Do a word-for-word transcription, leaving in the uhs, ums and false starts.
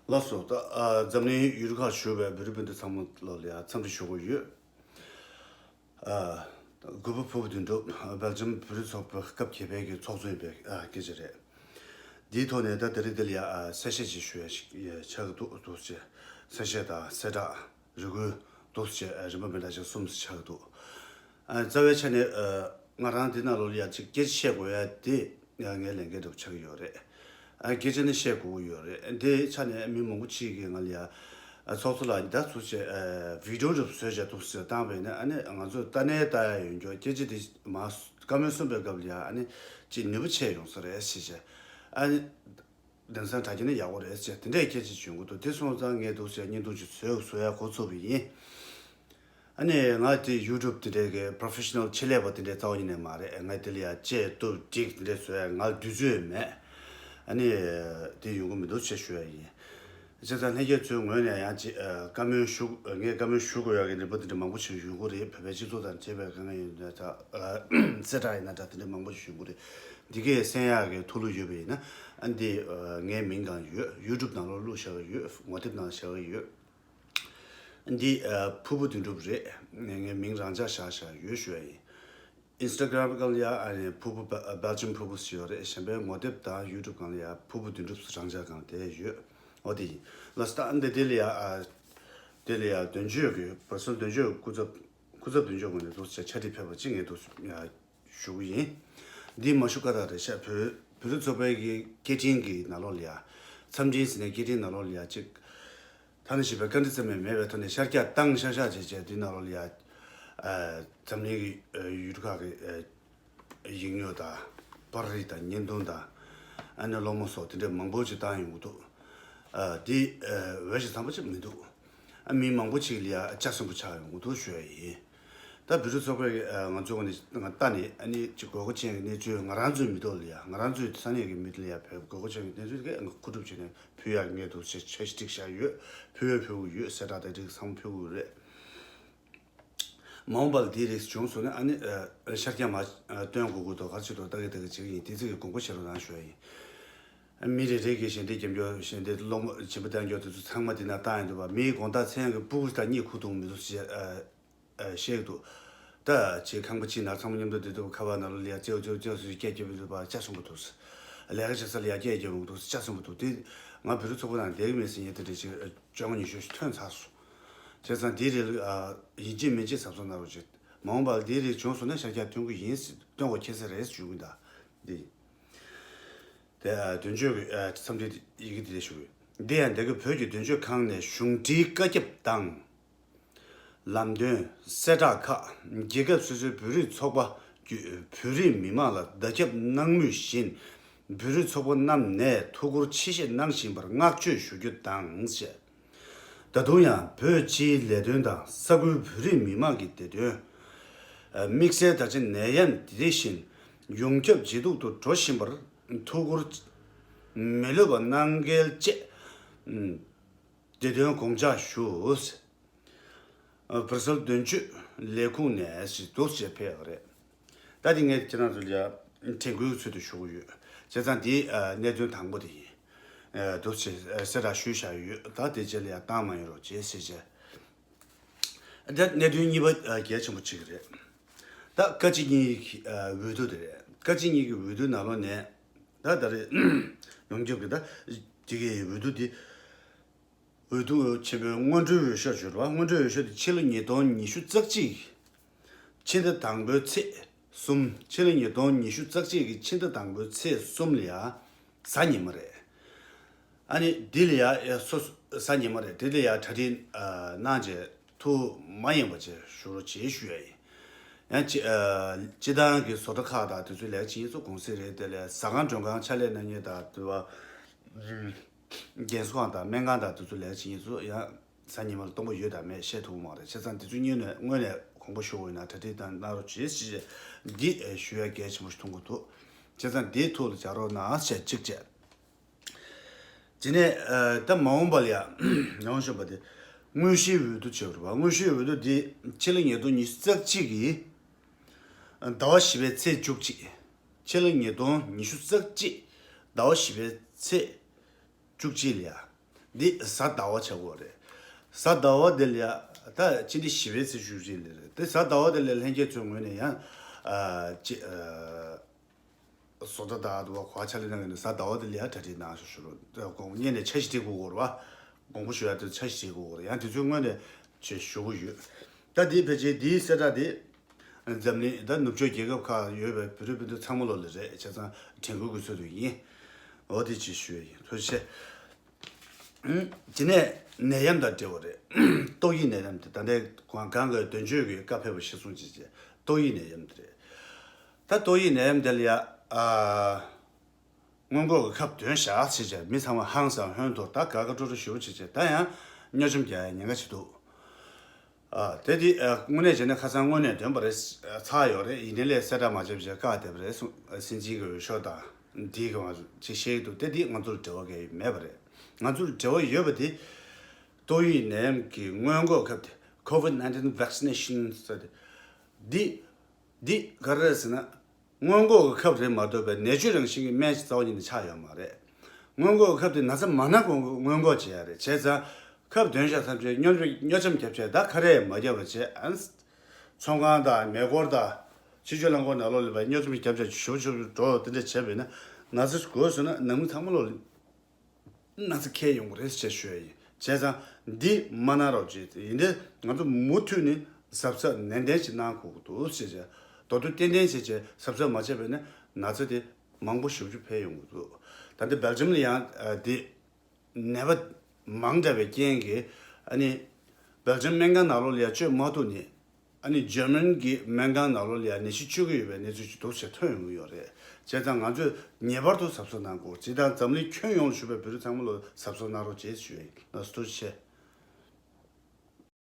ལགས་སོ། ད་ཨ་འཛམ་གླིང་ཡུལ་གྲུ་ཁག་བཞུགས་པའི་བོད་རིགས་སྤུན་ཟླ་ཚང་མ་ལོ་ལ་ཡང་འཚམས་འདྲི་ཞུ་གི་ཡོད། ཨ་གུས་པ་ཕུར་བུ་དོན་གྲུབ་སྦེལ་ཇམ་བོད་རིགས་ཚོགས་པའི་སྐབས་བརྒྱད་པའི་གི་ཚོགས་གཙོ་ཡིན་པའི་ཨ་སྐད་ཆ་རེད། འདིའི་ཐོག་ནས་ད་དེ་རིང་འདི་ལ་ཡང་ཨ་གསལ་བཤད་ཅིག་ཞུ་ཡ་ཞིག་ཡ་ཆགས་ཀྱི་འདུག་འདུག་ཅེས་གསལ་བཤད་དང་གསལ་བསྒྲགས་རེ་སྐུལ་འདུག་ཅེས་ཨ་རིམ་པ་མི་འདྲ་ཅིག་གསུམ་ཅིག་ཆགས་ཀྱི་འདུག་ཨ་རྩ་བའི་ཆ་ནས་ཨ་ང་རང་འདི་ནང་ལོགས་ལ་ཡང་ཅིག་སྐད་ཆ་བཤད་དགོས་ཡ་དེ་ཡང་ངའི་ལས་འགན་འདྲ་པོ་ཆགས་ཀྱི་ཡོད་རེད། ཨ་སྐད་ཆ་ནི་བཤད་དགོས་ཀྱི་ཡོད་རེད། འདི་ཆ་ནས་མི་མང་པོ་ཅིག་གིས་ང་ལ་ཡ་ཨ་ཚོགས་གཙོ་ལགས་ད་ཚོ་ཆེ་ཨ་བི་ཌི་ཡོ་འདྲ་པོ་བཟོས་བྱས་འདུག་ཟེར་བཏང་བས་ན་ཨ་ནི་ང་ཚོས་ལྟ་ནས་ལྟ་ཡ་ཡོད་འགྱོ། སྐད་ཆ་འདི་མ་བཀའ་མོལ་གསུངས་པའི་སྐབས་ལ་ཡ་ཨ་ནི་ཅིག་ནུས་པ་ཆེ་ཡོང་ས་རེད་ཟེར་བྱས། ཨ་ནི་དེང་སང་དྲ་རྒྱ་ནི་ཡག་པོ་རེད་ཟེར་དེ་འདྲའི་སྐད་ཆ་བྱུང་གི་འདུག་དེ་སོང་ཙང་ངས་འདུག་ཟེར་བརྙན་ཐུང་ཅིག་བཟོས་བཟོ་ཡ་འགོ་ཚུགས་པ་ཡིན། ཨ་ནི་ང་དེ་ཡུ་ཊུབ་དེ་འདྲའི་གི་པོ་རོ་ཕེ་ཤ་ནལ་ཆེད་ལས་པ་དེ་འདྲའི་རྩ་བ་ཉིད་ནས་མ་རེད། ང་དེ་ལ་ཡ་བཅད་གཏུབ་སྒྲིག་དེ་འདྲའི་བཟོ་ཡ་ང་ལ་དུས་ཚོད་མེད། ཨ་ནི་དེ་ཡོང་གི་མི་འདུག་ཅེས་ཞུ་ཡ་ཡིན། བྱས་ཙང་ལྷན་རྒྱས་ཚོའི་ངོས་ནས་ཡང་ཅིག་ཨ་བཀའ་མོལ་ཞུ་ངས་བཀའ་མོལ་ཞུ་དགོས་ཡ་གི་རིམ་པ་དེ་འདྲ་མང་པོ་ཞིག་ཡོང་གི་རེད། བོད་པའི་སྤྱི་ཚོགས་དང་འབྲེལ་བའི་དཀའ་ངལ་ཡིན་ན་ད་ཨ་གསལ་བསྒྲགས་ཡིན་ན་འདྲ་དེ་འདྲ་མང་པོ་ཞིག་ཡོང་གི་རེད། འདི་གས་གསན་ཡག་གི་ཐུགས་ལུགས་ཡོད་པ་ཡིན་ན་ཨ་འདི་ཨ་ངའི་མིང་གང་ཡོད། ཡུ་ཊུབ་ནང་ལོགས་བླུགས་བཞག་གི་ཡོད། ངོ་དེབ་ནང་བཞག་གི་ཡོད། འདི་ཨ་ཕུར་བུ་དོན་གྲུབ་རེད། ངའི་མིང་རང་འཇགས་བཞག་བཞག་ཡོད་ཞུ་ཡ་ཡིན། ཨིན་སི་ཊ་གྷ་རམ་སྒང་ལ་ཡ་ཨ་ནི་ཕུར་བུ་སྦེལ་ཇམ་ཕུར་བུ་ཟེར་ཡོད་རེད། གཞན་པའི་ངོ་དེབ་དང་ཡུ་ཊུབ་སྒང་ལ་ཡ་ཕུར་བུ་དོན་གྲུབ་རང་འཇགས་སྒང་དེ་ཡོད། འོ་དེ་ཡིན། ལགས་སོ། ད་འདི་དེ་ལ་ཡ་ཨ་དེ་ལ་ཡ་དོན་གཅོད་ཀྱི་བར་སོང་དོན་གཅོད་སྐུ་ཚབ་སྐུ་ཚབ་དོན་གཅོད་ངོས་ནས་འདུག་ཟེར་ཕྱག་བྲིས་ཕེབས་པ་ཅིག་ངས་འདུག་ཡ་ཞུ་གི་ཡིན། འདི་མ་ཞུ་ཀ་ད་རེད་ཤག་བོད་བོད་རིགས་ཚོགས་པའི་གི་སྐད་འཕྲིན་གྱི་ནང་ལོགས་ལ་ཡ་འཚམས་འཕྲིན་ཟེར་ནས་སྐད་འཕྲིན་ནང་ལོགས་ལ་ཡ་ཅིག་ཐ་ན་ཞིག་པའི་བཀའ་འདྲི་ཙམ་ཡང་མེད་པའི་ཐོག་ནས་ཤར་རྒྱག་བཏང་ཤག་ཤག་བྱས་བྱས་འདི་ནང་ལོགས་ལ་ཡ་ཨ་འཛམ་གླིང་གི་ཨ་ཡུལ་གྲུ་ཁག་གི་ཨ་ཡིག་ཉོག་དང་པར་རིས་དང་བརྙན་ཐུང་དང་ཨ་ནི་སློང་མོ་སོགས་དེ་འདྲ་མང་པོ་ཅིག་བཏང་ཡོང་གི་འདུག་ཨ་འདི་ཨ་འོས་ཤིང་འཚམ་པོ་ཅིག་མི་འདུག་ཨ་མི་མང་པོ་ཅིག་ལ་ཡ་ལྕགས་སྲིན་པོ་ཆགས་ཡོང་གི་འདུག་ཞུ་ཡ་ཡིན། ད་བོད་རིགས་ཚོགས་པའི་ཨ་ང་ཚོའི་ངོས་ནས་ང་ལྟ་ནས་ཨ་ནི་ཅིག་དགོས་མཁོ་ཅན་གྱི་གནས་ཚུལ་ང་རང་ཚོའི་མི་ཐོག་ལ་ཡ་ང་རང་ཚོའི་ས་གནས་ཀྱི་མི་ཐོག་ལ་ཡ་བོད་དགོས་མཁོ་ཅན་གྱི་གནས་ཚུལ་དེ་གས་ང་མཁོ་སྒྲུབ་བྱས་ནས་ཕུལ་ཡག་ངས་འདུག་ཅེས་འཆར་གཞི་བསྒྲིགས་བཞག་ཡོད། ཕུལ་བའི་ཕུལ་གྱི་ཡོད། གསལ་བསྒྲགས་དང་འགྲིག་ཚང་མ་ཕུལ་གྱི་ཡོད་རེད། མ་འོངས་པ་ལ་དེའི་རིགས་བྱུང་སོང་ན་ཨ་ནི་ཨ་ཤར་རྒྱག་མ་ཨ་སྟོན་དགོས་ཀྱི་འདུག་ག་རེ་བྱེད་དུ་ལྟ་གི་ལྟ་གི་བྱེད་ཀྱི་ཡིན། དེ་ཚིག་གི་དགོངས་པ་བཞེས་རོགས་གནང་ཞུ་ཡ་ཡིན། མི་རེ་རེ་གིས་ཞལ་འདེབས་རྒྱབ་སྐྱོར་ཞལ་འདེབས་སློང་མོ་བྱིན་པ་གཏང་རྒྱུ་དེ་ཚོ་ཚང་མ་དེ་ན་བཏང་ཡོང་དུས་པ་མིའི་དགོང་དག་མཚན་གྱི་སྤུ་གུ་དང་གཉིད་ཁུག་འདུག་མི་འདུག་ཞེས་ཨ་ཨ་བཤད་ཀྱི་འདུག་ད་ཅིག་ཁང་པ་གཅིག་ནང་ཚང་མ་མཉམ་དུ་བསྡད་དུས་ཁ་པར་ནང་ལ་ལིའ་ཙེའུ་ཙེའུ་ཙེའུ་ཟེར་སྐད་རྒྱབ་ཡོང་དུས་པ་ལྕགས་སྲིན་པོ་འདུག་ལས་ཀ་བྱེད་ས་ལ་ཡ་སྐད་རྒྱབ་ཡོང་གི་འདུག་ལྕགས་སྲིན་པོ་འདུག་དེ་ང་བོད་རིགས་ཚོགས་པ་ནང་བསྡད་ཀྱི་མེད་ཟེར་མཁན་དེ་འདྲ་ཅིག་བཅོ་ལྔ་ཉི་ཤུ་ཐོན་ཚར་སོང་། བྱས་ཙང་དེའི་རིགས་ཨ་ཡིན་གཅིག་མིན་གཅིག་གཟབ་གཟབ་གནང་རོགས་བྱེད། མ་འོངས་པར་དེའི་རིགས་བྱུང་སོང་ན་ཤར་རྒྱག་སྟོན་གྱི་ཡིན་ཟེར་སྟོན་དགོས་ཁྱད་མཚར་རེད་ཞུ་གི་ཡིན་ད། འདི་དེ་ཨ་དོན་གཅོད་ཀྱི་ཨ་འཚམས་འདྲི་ཡི་གེ་འདི་འདྲ་ཞུ་གི་ཡོད། འདི་ཡང་འདི་ག་བོད་ཀྱི་དོན་གཅོད་ཁང་ནས་གཞུང་འབྲེལ་བཀའ་ཁྱབ་དང་། ལམ་སྟོན་གསལ་བསྒྲགས་ཁག་རྒྱལ་ཁབ་སོ་སོའི་བོད་རིགས་ཚོགས་པ་བརྒྱུད་བོད་རིགས་མི་མང་ལ་བརྡ་ཁྱབ་གནང་མུས་བཞིན་བོད་རིགས་ཚོགས་པ་རྣམས་ནས་ཐུགས་ཁུར་ཆེ་བཞེས་གནང་བཞིན་པར་བསྔགས་བརྗོད་ཞུ་རྒྱུ་དང་བཅས། ད་དུང་ཡང་བོད་སྤྱིའི་ལས་དོན་དང་ས་ཁུལ་བོད་རིགས་མི་མང་གི་བདེ་དོན། དམིགས་བསལ་ད་ཆ་ནད་ཡམས་འདི་བཞིན་ཡོངས་ཁྱབ་ཇེ་སྡུག་ཏུ་འགྲོ་བཞིན་པར་ཐུགས་ཁུར་མི་ལྷོད་པ་གནང་གལ་བཅས། བདེ་དོན་དགོངས་འཇགས་ཞུ། བར་སེལ་དོན་གཅོད་ལས་ཁུངས་ནས་ཞེས་འདུག་ཅེས་ཕེབས་ཡོད་རེད། ད་དེ་ངས་ཁྱེད་རང་ཚོ་ལ་དྲན་སྐུལ་ཚུལ་དུ་ཞུ་གི་ཡོད། བྱས་ཙང་དེ་གནད་དོན་དང་པོ་དེ་ཡིན། འདུག་ཅེས་གསལ་བསྒྲགས་ཞུས་བཞག་ཡོད། ད་དེ་རྗེས་ལ་ཡང་བཏང་མ་ཡོང་རོགས་བྱེད་ཟེར་བྱས། ད་གནད་དོན་གཉིས་པ་གལ་ཆེན་པོ་གཅིག་རེད། ད་བཀའ་སྤྱི་གཉིས་ཀྱི་འོས་བསྡུ་དེ་རེད། བཀའ་སྤྱི་གཉིས་ཀྱི་འོས་བསྡུ་ནང་ལོགས་ནས་ད་ད་རེས་ཡོངས་ཁྱབ་ཀྱི་ད་དེ་གའི་འོས་བསྡུ་དེ། འོས་བསྡུ་ཆེན་པོའི་སྔོན་འགྲོའི་འོས་ཤོག་ཅིག་ཡོད་རེད་པ། སྔོན་འགྲོའི་འོས་ཤོག་དེ་ཕྱི་ལོ་ཉིས་སྟོང་ཉི་ཤུ་རྩ་གཅིག་ཕྱི་ཟླ་དང་པོའི་ཚེས་གསུམ། ཕྱི་ལོ་ཉིས་སྟོང་ཉི་ཤུ་རྩ་གཅིག་གི་ཕྱི་ཟླ་དང་པོའི་ཚེས་གསུམ་ལ་ཡ་གཟའ་ཉི་མ་རེད། ཨ་ནི་འདི་ལ་ཡ་ཨེ་སོ་གཟའ་ཉི་མ་རེད། དེ་ལ་ཡ་གྲ་སྒྲིག་ཨ་གནང་བྱས་ཐུགས་མ་ཡེངས་པ་བྱས་བཞུགས་རོགས་བྱེད་ཞུ་ཡ་ཡིན། ཡང་སྤྱི་ཨ་སྤྱི་བཏང་གི་བཟོ་གྲྭ་ཁག་དང་དེ་ཚོའི་ལས་བྱེད་ཚོ་གུང་སེང་རེད། དེ་ལས་ཟ་ཁང་མགྲོན་ཁང་ཕྱག་ལས་གནང་མཁན་དང་དེ་བ། རྒན་གསོ་ཁང་དང་སྨན་ཁང་དང་དེ་ཚོ་ལས་བྱེད་མཁན་ཚོ་ཡང་གཟའ་ཉི་མ་ལ་སྟོང་པ་ཡོད་དང་མེད་བཤད་ཐུབ་ཀྱི་མ་རེད། བྱས་ཙང་དེ་ཚོ་སྔོན་ནས་སྔོན་ནས་དགོངས་པ་ཞུ་དགོས་ཡིན་ན་གྲ་སྒྲིག་དང་གནང་རོགས་བྱེད་ཞེས་འདི་ཞུ་ཡ་གལ་ཆེན་པོ་ཞིག་མཐོང་གི་འདུག་བྱས་ཙང་འདིའི་ཐུགས་ལ་འཇགས་རོགས་གནང་ཞེས་གཅིག་བྱས། དེ་ནས་ཨ་ད་མ་འོངས་པ་ལ་ཡ་མ་འོངས་ཞོན་པ་དེ་དངོས་གཞིའི་འོས་བསྡུ་བྱེད་པ་རེད་པ། དངོས་གཞིའི་འོས་བསྡུ་འདི་ཕྱི་ལོ་ཉིས་སྟོང་ཉི་ཤུ་རྩ་གཅིག་གི་ཟླ་བ་བཞི་པའི་ཚེས་བཅུ་གཅིག་ཕྱི་ལོ་ཉིས་སྟོང་ཉི་ཤུ་རྩ་གཅིག་ཟླ་བ་བཞི་པའི་ཚེས་བཅུ་གཅིག་ལ་ཡ། འདི་གཟའ་ཟླ་བ་ཆགས་ཀྱི་ཡོད་རེད། གཟའ་ཟླ་བ་འདི་ལ་ཡ་ད་སྤྱི་ཟླ་བཞི་པའི་ཚེས་བཅུ་གཅིག་ལ་རེད། དེ་གཟའ་ཟླ་བ་འདི་ལ་ལྷན་རྒྱས་ཚོའི་ངོས་ནས་ཡང་ཨ་ཅི་ཨ་བཟོ་ལྟ་དང་དུ་བ་གོ་བ་ཆ་ལེ་གནང་གི་ནས་གཟའ་ཟླ་བ་འདི་ལ་ཡ་གྲ་སྒྲིག་གནང་ཞུ་ཞུ་རོགས། དགོངས་པ་བརྙེས་ནས་འཆར་གཞི་སྒྲིག་དགོས་རེད་བ། དགོངས་པ་ཞུ་ཡ་དེ་འཆར་གཞི་སྒྲིག་དགོས་རེད། ཡང་དེ་ཚོའི་སྔོན་ནས་ཅེས་ཞུ་གི་ཡོད། ད་དེའི་ཕལ་ཆེར་དེའི་གསལ་བསྒྲགས་དེ་འཛམ་གླིང་ད་ནུབ་ཕྱོགས་རྒྱལ་ཁབ་ཁག་ཡོད་པའི་བོད་རིགས་སྤུན་ཟླ་ཚང་མ་ལོ་ལ་རེད་བྱས་ཙང་དྲན་སྐུལ་གྱི་ཚུལ་དུ་ཡིན། འོ་དེ་ཅེས་ཞུ་ཡ་ཡིན། ཐུགས་རྗེ་ཆེ། དེ་ནས་ནད་ཡམས་དང་འབྲེལ་བ་རེད། ཏོག་དབྱིབས་ནད་ཡམས་དེ་ད་ལྟའི་གོང་གང་གི་དོན་གཅོད་ཀྱི་བཀའ་ཕེབས་པ་གཞིར་བཟུང་བྱས་རྗེས་ཏོག་དབྱིབས་ནད་ཡམས་དེ་རེད། ད་ཏོག་དབྱིབས་ནད་ཡམས་དེ་ལ་ཡ་ཨ་སྔོན་འགོག་གི་ཁབ་འདོན་བཞག་བྱས་རྗེས་མི་ཚང་མ་ཧང་སང་ཧོན་ཐོར་ད་དགའ་དགའ་སྤྲོ་སྤྲོ་ཞུ་བྱས་རྗེས་ད་ཡང་གཉོད་ཆམ་རྒྱག་ཡ་ཉེན་ཁ་ཆེ་འདུག་ཨ་དེ་དེ་ཨ་དངོས་གནས་བྱས་ན་ཁ་སང་དངོས་གནས་འདོན་པ་རེད། ཨ་ཚར་ཡོད་རེད། ཡིན་ནའི་ལས་གསལ་བསྒྲགས་མ་བྱས་པ་བྱས་བཀག་བསྡད་པ་རེད་གསུངས། ཨ་སྲིད་འཛིན་གྱི་འོས་ཤོག་དང་འདིའི་གི་མ་ཅིག་བཤད་ཀྱི་འདུག་དེ་དེ་ང་ཚོར་འབྲེལ་བ་གང་ཡང་མེད་པ་རེད། ང་ཚོར་འབྲེལ་བ་ཡོད་པ་དེ་ཏོག་དབྱིབས་ནད་ཡམས་ཀྱི་སྔོན་འགོག་ཁབ་དེ་ཀོ་ཝིད་ནའིན་ཊིན་ཝེག་སི་ནེ་ཤིན་ཟེར་དེ་འདི་འདི་ག་རེ་རེད་ཟེར་ན། སྔོན་འགོག་གི་ཁབ་རེད་མ་གཏོགས་པའི་ནད་བཅོས་རང་བཞིན་གྱི་སྨན་ཞིག་རྩ་བ་ཉིད་ནས་ཆགས་ཡོད་མ་རེད། སྔོན་འགོག་གི་ཁབ་དེ་ན་ཚ་མ་ན་གོང་གི་སྔོན་འགོག་བྱེད་ཡ་རེད། བྱས་ཙང་ཁབ་འདོན་བཞག་ཐམས་ཅད་གཉོད་གཉོད་ཆམ་བརྒྱབ་བྱས་ད་ཁ་རས་མ་བརྒྱབ་པ་བྱས་ཨ་ཚོང་ཁང་དང་མེ་འཁོར་དང་ཕྱི་སྤྱོད་རླངས་འཁོར་ནང་ལོགས་ལ་བས་གཉོད་ཆམ་བརྒྱབ་བྱས་ཞུབ་ཞུབ་འགྲོ་དེ་འདྲ་བྱས་པས་ན་ན་ཚ་འགོས་སོང་ན་ནང་མི་ཚང་མ་ལོག་ན་ཚ་ཁེལ་ཡོང་གི་རེད་ཅེས་ཞུ་ཡ་ཡིན། བྱས་ཙང་འདི་མ་གནང་རོགས་བྱེད། ཡིན་དེ་ང་ཚོ་མུ་མཐུད་ནས་གཟབ་གཟབ་ནན་ཏན་ཞིག་གནང་དགོས་ཀྱི་འདུག་ཅེས་བྱས། མདོར་བསྡུས་ཏན་ཏན་བྱས་བྱས་གཟབ་གཟབ་མ་བྱས་པས་ན་ན་ཚ་དེ་མང་པོ་ཞེ་པོ་ཅིག་འཕེལ་ཡོང་གི་འདུག་ད་ལྟ་སྦེལ་ཇམ་ལ་ཡང་ཨ་འདི་ནད་པ་མང་དྲགས་པའི་རྐྱེན་གྱིས་ཨ་ནི་སྦེལ་ཇམ་སྨན་ཁང་ནང་ལོགས་ལ་ཡང་བཅོས་མ་ཐུབ་ནས། ཨ་ནི་འཇར་མན་གྱི་སྨན་ཁང་ནང་ལོགས་ལ་ཡང་ནད་གཞི་བཅོས་ཀྱི་ཡོད་པའི་གནས་ཚུལ་ཅིག་འདུག་ཅེས་ཐོན་ཡོང་གི་ཡོད་རེད། བྱས་ཙང་ང་ཚོས་ངེས་པར་དུ་གཟབ་གཟབ་གནང་དགོས། སྤྱིར་བཏང་འཛམ་གླིང་ཁྱོན་ཡོངས་ལ་བཞུགས་པའི་བོད་རིགས་ཚང་མ་ལ་གཟབ་གཟབ་གནང་རོགས་བྱེད་ཞུ་ཡ་ཡིན། ལགས་སོ། ཐུགས་རྗེ་ཆེ།